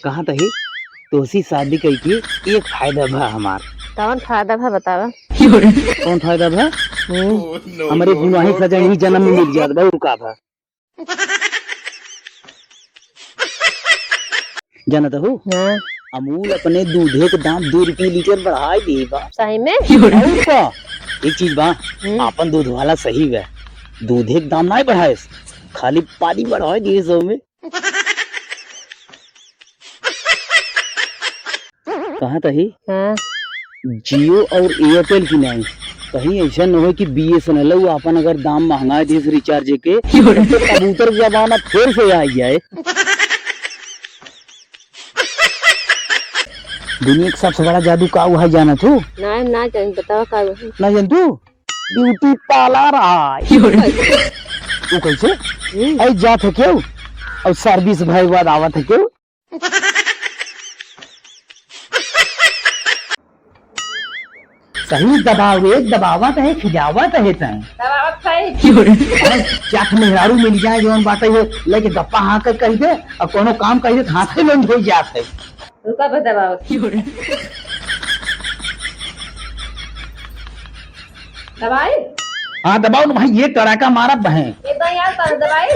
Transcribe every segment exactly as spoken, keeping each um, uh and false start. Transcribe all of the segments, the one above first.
कहा तही, तोहसी शादी कई के एक फायदा भा हमार। कौन फायदा भा बतावा? कौन फायदा भा? हम्म। हमरे गुनाही सजा यही जन्म में मिल जात बा, और का भा? जानत हू? हाँ। अमूल अपने दूधे के दाम दो रुपये लीटर बढ़ाई दिए बा। सही में? और का? एक चीज बा, हम्म। आपन दूध वाला सही बा, दूधे के दाम नाहीं बढ़ाए, खाली पानी बढ़ाए दिए सब में। कहा तही? हाँ। Jio और Airtel की नाहीं, कहीं ऐसा न होय कि BSNL उ आपन अगर दाम महंगा दिस recharge के, तब तो कबूतर के जमाना फिर से आ जाए। दुनिया के सबसे बड़ा जादू का हुआ है जानत हू? ना, ना जान, बतावा का हुआ है? ना जान तू? Beauty parlour आय। वो कैसे? हम्म। ऐ जात है केहू, और service भय बाद आवत है केहू। सही दबावे, दबावत है, खिजावत है तैं। दबावत है। अरे, चाट मेहरारू मिल जाए, जौन बाटे हो, लेके गप्पा हाँ के कह दे, और कोनो काम कह दे, तो हाथे में धोई जात है। रुका बे, दबावत। दबाई? हाँ, दबाओ ना भाई, ये कड़ाका मारत बहें। ये तो यार, कर दबाई।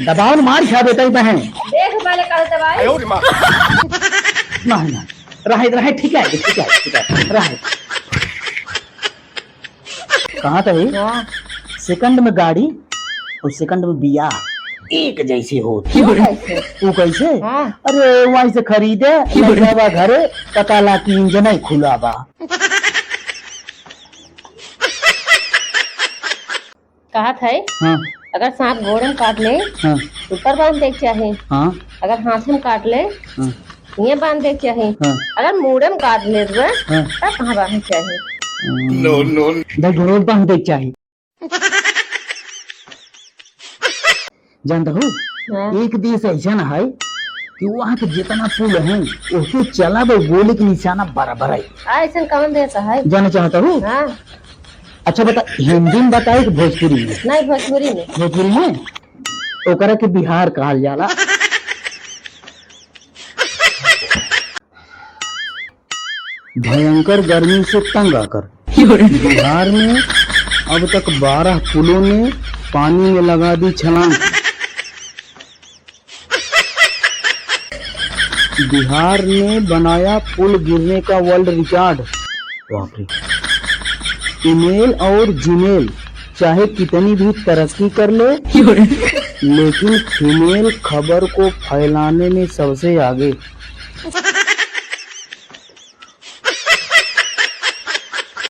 दबाओ ना, मार खा देते ही बहें। देख पहले, कर दबाई। नहीं, नहीं, रहे, रहे, ठीक है, ठीक है, ठीक है, रहे। कहा तही? हाँ। Second में गाड़ी और second में बियाह एक जैसे होत। वो कैसे? वो कैसे? हाँ। अरे, वहीं से खरीदे, ले जावा घरे, पता ला कि इंजन ही खुला बा। कहत है, हाँ। अगर सांप गोड़ में काट ले, हाँ। ऊपर बांध देक चाही। हाँ। अगर हाथ में काट ले, हाँ। ये बांध देक चाही। हाँ। अगर मूड़े में काट ले रुए, हाँ। तब कहाँ बांधेक चाही? हम्म। No, no। भाई, गोड़ में बांध देक चाही। जानत हू, हाँ। एक देश ऐसन है कि वहाँ के जितना पुल हैं, ओके चलाबे, गोली के निशाना बराबर है। आ, ऐसन कौन देश है? जाने चाहत हू? हाँ। अच्छा बता, हिंदी में बताई कि भोजपुरी में? नहीं, भोजपुरी में। भोजपुरी में? ओकरा के बिहार कहल जाला। भयंकर गर्मी से तंग आकर बिहार में अब तक बारह पुलों ने पानी में लगा दी छलांग। बिहार ने बनाया पुल गिरने का world record। बाप रे। Email और Gmail चाहे कितनी भी तरक्की कर ले, लेकिन female खबर को फैलाने में सबसे आगे।